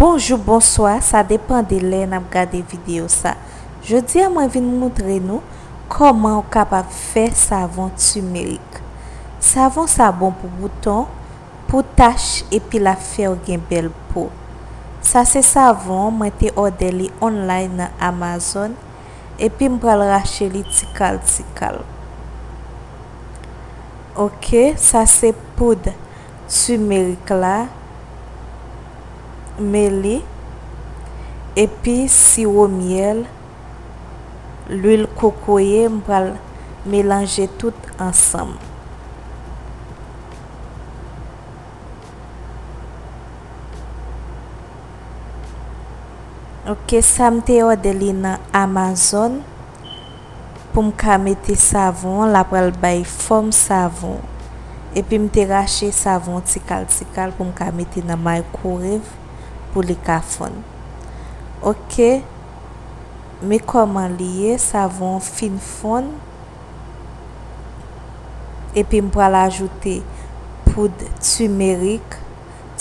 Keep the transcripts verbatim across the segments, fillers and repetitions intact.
Bonjou, bonswa, sa depann de lè n ap gade videyo sa. Jodi a, mwen vin moutre nou kòman ou kapab fè savon timerik. Savon sa bon pou bouton, pou tach, epi l ap fè w gen bèl po. Sa se savon an, mwen te òdè li online nan Amazon, epi m pral rache li ti kal ti kal. Ok, sa se poud timerik la, meli, epi siwo myèl, lwil kokoye, m pral melanje tout ansanm. Ok, sa m te òdè li nan Amazon pou m ka mete savon an, l ap pral bay fòm savon. Epi m te rache savon ti kal ti kal pou m ka mete nan microwave pou li ka fonn. Ok, men kòman li ye, savon an fin fonn. Epi m pral ajoute poud timerik,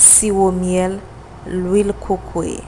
siwo myèl, lwil kokoye.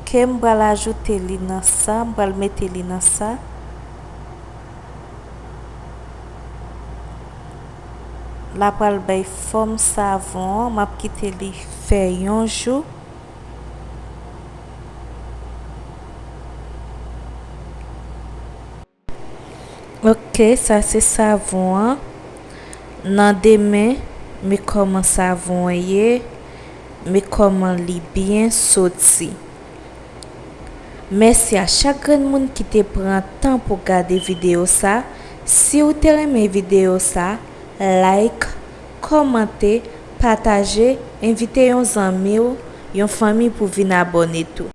Ok, m pral ajoute li nan sa, m pral mete li nan sa. L ap pral bay fòm savon an, m ap kite li fè yon jou. Ok, sa se savon an. Nan demen, men kòman savon an ye, men kòman li byen soti. Mèsi a chak grenn moun ki te pran tan pou gade videyo sa. Si w te renmen videyo sa, like, kòmante, pataje, envite yon zanmi w, yon fanmi pou vin abòne tou.